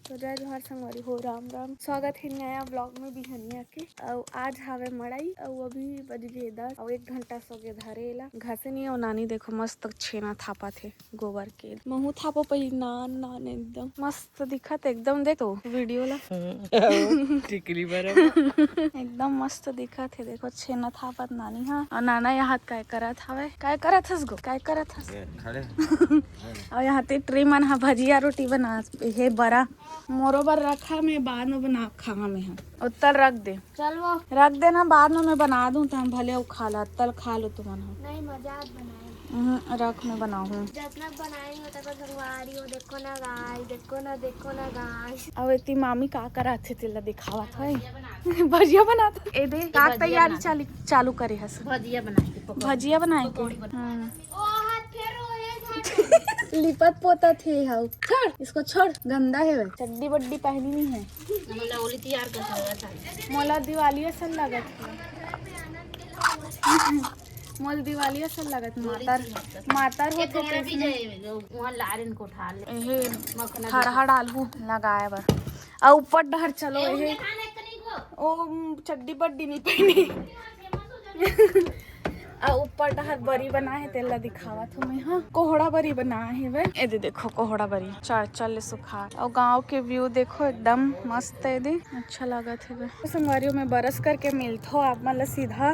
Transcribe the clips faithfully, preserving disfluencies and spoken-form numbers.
तो जय जोहार संगवारी हो, राम राम। स्वागत हे नया vlog में बिहनिया के। अउ आज हावे मड़ई, अउ अभी बज गे दस, अउ एक घंटा सो गे धरे ला। घसे नहीं हो नानी, देखो मस्त छेना थापत हे गोबर के। महू थापो पहली नान नान एकदम मस्त दिखत, एकदम देख तो video ला। टिकली बराबर। एकदम मस्त दिखत हे, देखो छेना थापत नानी हा। अउ नाना यहाँ काय करत हवे, काय करत हस गो, काय करत हस? खड़े। अउ यहाँ ते ट्री मन हा भजिया रोटी बना हे बरा। मोरो बर रखा, मैं बाद में बना खाहा मैं हा। उत्तल रख दे। चल वो। रख देना, बाद में मैं बना दूँ, त हम भले अउ खा ला, तल खा लो तुमन हो। नहीं, मजा आज बनाए। हम्म, रख मैं बनाहूँ। जतना बनाई हो तक संगवारी हो, देखो ना गाइस, देखो ना, देखो ना गाइस। अब एती मामी का करत हे तेला दिखावत है। भजिया बनात। ए दे, का भजिया तैयारी बनात। चाली-, चालू करे हस? भजिया बनाए के पकौड़ी। भजिया बनाए के? पकौड़ी बना। हम्म। ओ हाथ फेर रो, ए झाड़। लिपत पोतत हे हाउ। छोड़, इसको छोड़, गंदा है भाई। चड्डी बड्डी पहनी नहीं है। मोला ओली तैयार कर सकत हस। मोला दिवाली असन लगत हे। मोला दिवाली असन लगत, मातर, मातर ये होथे तोड़ा भी तइसने। जाए, वहाँ लारिन को उठा ले। एहे, मखना थरहा डालहू लगाए बर। अउ ऊपर डहर चलो, ए, एहे। उन्हें खाना है, कनी को। ओ, चड्डी बड्डी नहीं पहनी। अउ ऊपर डहर बरी बनाए हे, तेला दिखावत हूँ मैं। हाँ, कोहड़ा बरी बनाए हे वे। ए दे देखो, कोहड़ा बरी चार चार ले सुखा। अउ गाँव के view देखो, एकदम मस्त हे दे, अच्छा लागत हे वे। संगवारी हो, मैं बरस करके मिलथो आप मन ला सीधा,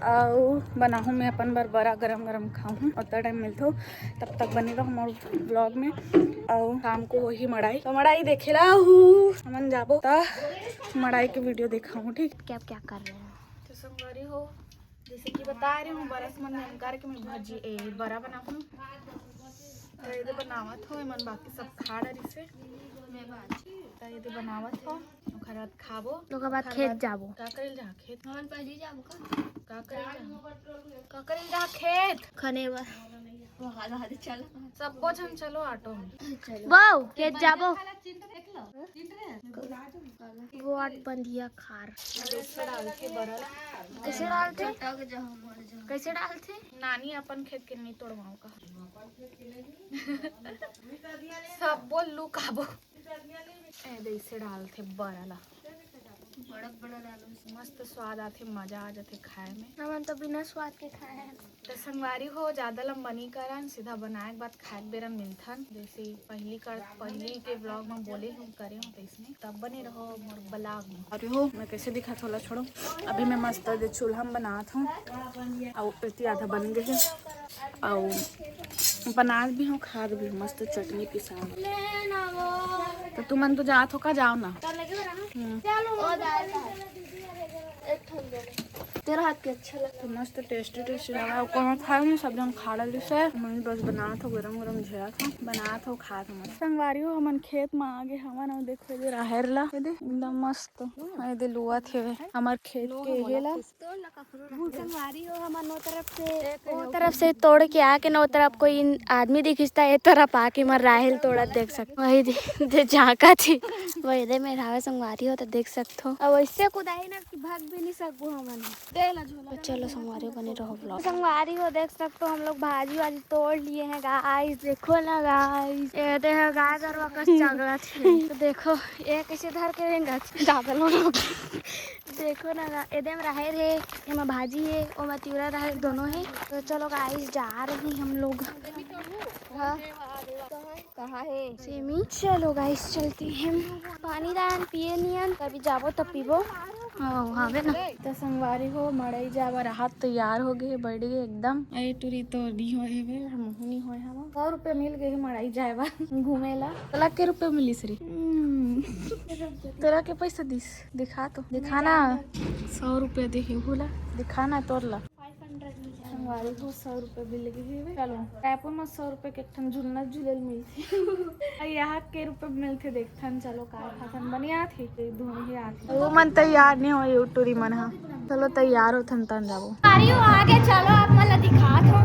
अउ बनाहूँ मैं अपन बर बरा, गरम गरम खाहूँ, ओतना टाइम मिलथो। तब तक बने रहो मोर vlog में। अउ शाम को होही मड़ाई, तो मड़ाई देखे ला हूँ, हमन जाबो त मड़ाई के video देखाहूँ, ठीक? क्या क्या कर रहे हो? तो संगवारी हो, जैसे कि बता रहे हूँ, बरस मन नेम करके मैं भजी, ए, बरा बनाहूँ। तो ये बनावत हो, एमन बाकी सब खा डरिस हे। तो ये बनावत हो, ओकर बाद खाबो। ओकर बाद ओकर खेत बाद जाबो। का करेल जा खेत? हमन पहली जाबो का? का करेल जा? का करेल जा खेत? खने बर। सबो झन चलो ऑटो में। चलो। वो खेत जाबो। गोट बंधिया खार। कैसे डालथे बरल? कैसे डालथे? चटक जा, मर जा। कैसे डालथे? नानी अपन खेत के नहीं तोड़वाओ का। सब बोल लू काबो। ए, जैसे डालथे बरल। बड़ा बड़ा डालो। मस्त स्वाद आथे, मजा आ जाथे खाए में। हमन तो बिना स्वाद के खाए हैं। तो संगवारी हो, ज्यादा लंबा नहीं करन, सीधा बनाए के बाद खाए के बेरा मिलथन। जैसे पहली कर, पहली के vlog में बोले हूँ, करे हूँ, तो इसमें तब बने रहो मोर vlog में। अरे हो, मैं कैसे दिखा थोला छोड़ो। अभी मैं मस्त दे चूल्हा में बनात हूँ, अउ एती आधा बन गए हे, अउ बनात भी हूँ, खात भी हूँ, मस्त चटनी पिसा। तो तुमन तो जात हो का, जाओ ना। हम्म। तेरा हाथ के अच्छा लगा। तो मस्त tasty tasty लगा, कोनो खाए नहीं, सब जन खा डरिस हे। मैं बस बनात हो, गरम गरम झेलत हो, बनात हो, खात हो मस्त। संगवारी हो, हमन खेत में आगे हमन, अउ देखो ये राहेर ला, ये दे, एकदम मस्त। ये दे लुआ थे हमर खेत के ये ला। संगवारी हो, हमन ओ तरफ से, ओ तरफ से तोड़ के आके ना, ओ तरफ कोई आदमी दिखिस त, ए तरफ आके हमर राहेर तोड़त देख सकत। वही दे, दे झांका थी, वही दे मेरा हवे संगवारी हो, तो देख सकत हो। अब ऐसे कुदाई ना कि भाग भी नहीं सकबो हमन। दे ला झोला। तो चलो संगवारी हो, बने रहो vlog। संगवारी हो, देख सकते हो हम लोग भाजी वाजी तोड़ लिए हैं guys। देखो ना guys, ये दे है गाय गरवा कस चगला थे। तो देखो ये कैसे धर के रेंगत दादा लोग। देखो ना गा-, एदे में राहेर हे, एमा भाजी हे, ओमा तिवरा राहेर दोनों हे। तो चलो guys, जा रहे हैं हम लोग। हाँ। कहाँ है? सेमी। चलो guys, चलते हैं। पानी दान पिए नियन, कभी जाबो तब पीबो। हाँ, हावे ना। तो संगवारी हो, मड़ई जाए बर हाथ तैयार हो गए, बढ़ गए एकदम। ए टुरी तो नी होए हेवे, हमहू नी होए हवा। सौ रुपया मिल गए हे मड़ई जाए बर घूमे ला। तोला के रुपया मिलिस रे? हम्म। तोला के पैसा दिस? दिखा तो, दिखा ना। सौ रुपया दे हे भूला, दिखा ना तोर ला। संगवारी हो, सौ रुपया बिल लगे हे। चलो, रायपुर में सौ रुपया के एक ठन झुलना झुलेल मिलथे। अउ यहाँ के रुपया मिलथे, देखथन। चलो, का खाथन, बने आथे, धुन ही आथे। वो मन तैयार नहीं हो, ये टुरी मन हा। चलो, तैयार होथन, तन जाबो। अरे, वो आगे चलो, आप मन ला दिखात हो।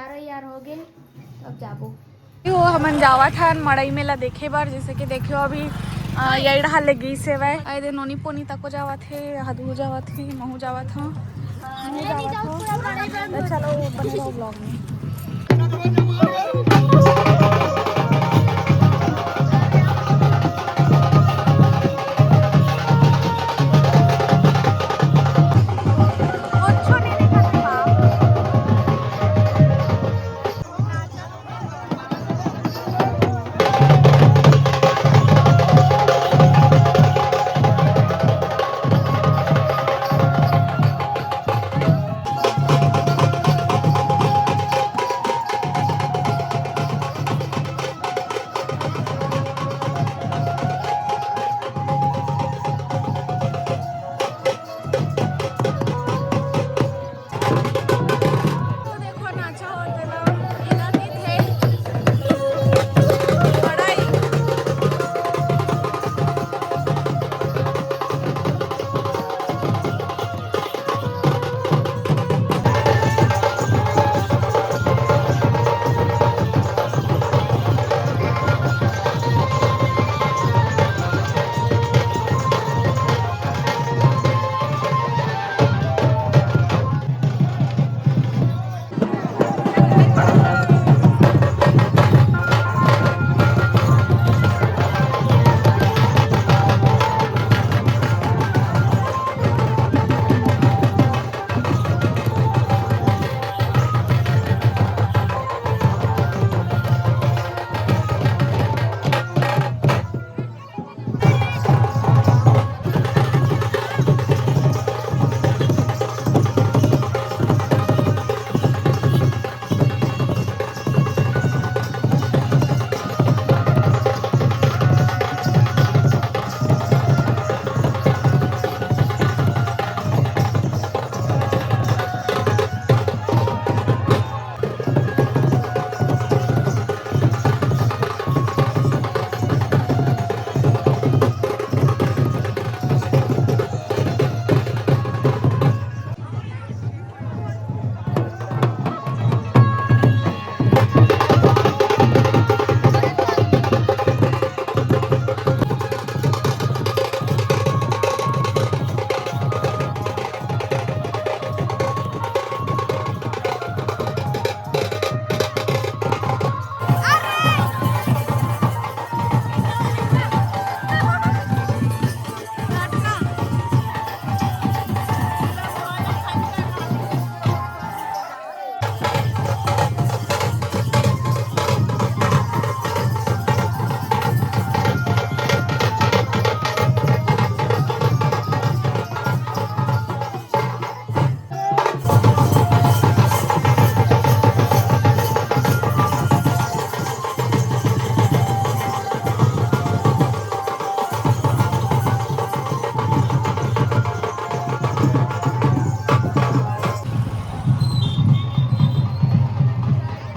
यार, यार हो गए, अब जाबो। यो हमन जावत हन मड़ई मेला देखे बर, जैसे कि देखियो अभी अ, यही डहार ले गीस हेवय। आए दे नोनी पोनी तको जावत हे, हदू जावत हे, महू जावत हूँ, महू जावत हूँ। तो चलो बने रहो vlog में। तो देखो नाचा होत हे ना, इधर नहीं थे। बड़ा ही।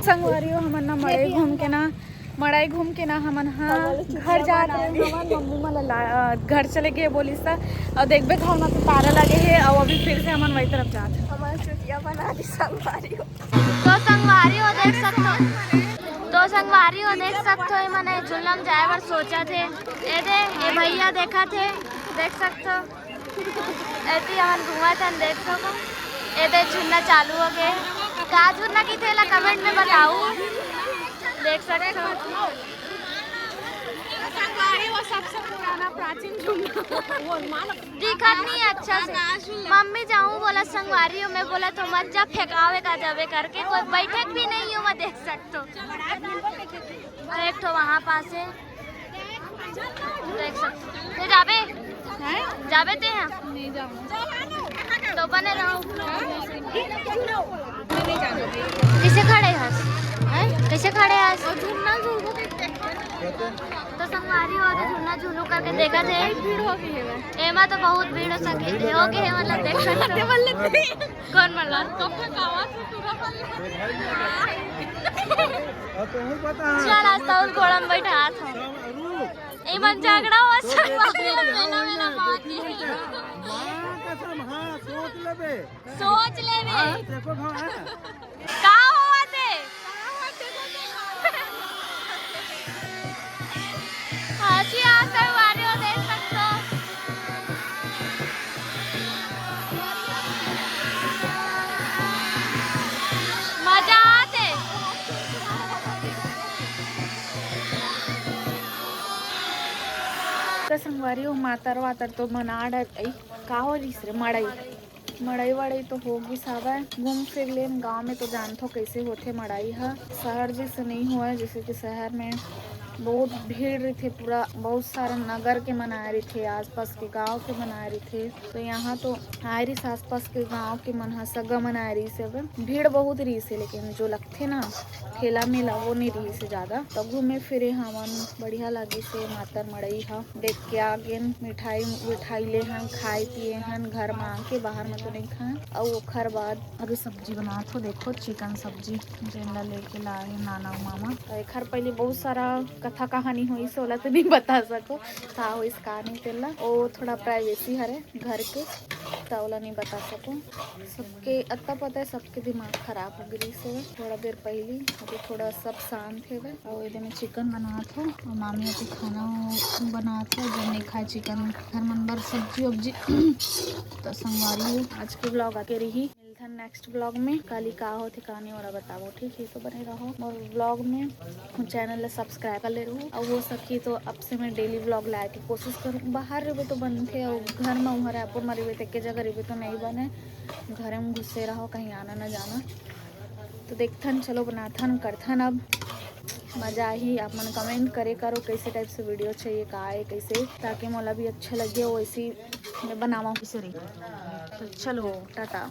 संगवारी हो, हमन ना मड़ई घूम के ना, मड़ई घूम के ना हमन हा घर जात रहे हवन। मम्मी मन ला, अ, घर चले गए बोलिस त। अउ देखबे घर में तो तारा लगे हे, अउ अभी फिर से हमन वही तरफ जात हन। हमन चुतिया बना दी संगवारी हो। तो संगवारी हो देख सकथो, तो संगवारी हो देख सकथो, ये मने झुलना में जाए बर सोचा थे। ए दे, ए भैया देखा थे, देख सकथो। एती हमन घूमत हन, देख सको। एदे झुलना चालू हो गए। का झुलना की थे ला comment में बताओ। देख सकते हो। संगवारी वो सबसे पुराना प्राचीन झुलना। दिखत नहीं अच्छा से। मम्मी जाऊँ बोला संगवारी हो, मैं बोला तो मत जा, फेंकावे का जावे करके, कोई बैठक भी नहीं हो, मैं देख सकते हो। तो एक ठो वहाँ पास है। देख सकते। ते जाबे? हैं? जाबे ते यहाँ? नहीं जाऊँ। तो बने रहो। कैसे खड़े हस? हैं? कैसे खड़े हस? तो संगवारी हो तो झूलना झूलू करके देखा थे। भीड़ हो गई है। एमा तो बहुत भीड़ हो सके, हो गए है, मतलब देख सकते हो। कौन मल्ला? अब तुमको पता है। चल, आज तो उस घोड़ा में बैठा था। रुक। एमन झगड़ा हुआ, सब बात में मेना, मेना बात है। माँ कसम, हाँ, सोच लेबे। सोच लेबे। हाँ, देखो, हाँ। का हुआ थे? परियो मातर वातर तो मना डर, अई, का हो रिस रे, मड़ई। मड़ई वड़ई तो हो गिस हवय। घूम फिर लेन गाँव में, तो जानथो कैसे होथे मड़ई ह। शहर जैसे नहीं होय, जैसे कि शहर में बहुत भीड़ रहिथे, पूरा बहुत सारा नगर के मन आए रहिथे, आसपास के गाँव के मन आए रहिथे। तो यहाँ तो आए रिस आसपास के गाँव के मन ह, सगा मन आए रिस हवय। भीड़ बहुत रिस हे, लेकिन जो लगथे ना ठेला मेला, वो नहीं रिस हे ज्यादा। तो घूमे फिरे हमन, बढ़िया लागिस हे मातर मड़ई ह। देख के आ गेन, मिठाई विठाई ले हन, खाए पिए हन, घर में आके, बाहर में तो नहीं खाए। अउ ओखर बाद अभी सब्जी बनात हो, देखो चिकन सब्जी, जेन ला लेके लाए हे नाना अउ मामा। तो एखर पहले बहुत सारा कथा कहानी होइस, ओला तो नहीं बता सको, का होइस का नहीं तेला, ओ थोड़ा प्राइवेसी हरे घर के, तो ओला नहीं बता सको। सबके अत्ता पता है, सबके दिमाग खराब हो गिस हे थोड़ा देर पहली। अभी थोड़ा सब शांत हेवय। अउ एदे में चिकन बनात हो, अउ मामी अभी खाना बनात हो, जब नहीं खाए चिकन, घर मन बर सब्जी उब्जी। तो संगवारी हो, आज के ब्लॉग आके रही, मिलथन नेक्स्ट ब्लॉग में। काली का होथे का नहीं, ओला बताबो, ठीक है? तो बने रहो मोर ब्लॉग में, चैनल ला सब्सक्राइब कर ले रहू। अउ हो सकी तो अब से मैं डेली ब्लॉग लाए के कोशिश करूँ। बाहर रहिबे तो बनथे, अउ घर में उहाँ रायपुर में रहिबे, तो एके जगह रहिबे तो नहीं बने, घरे में घुसे रहो, कहीं आना ना जाना। तो देखथन, चलो बनाथन, करथन, अब मजा आही। आप मन कमेंट करे करो, कैसे टाइप से वीडियो चाहिए, का है, कैसे, ताकि मोला भी अच्छा लगे, वैसे मैं बनावा, कैसे रही। तो चलो, टाटा।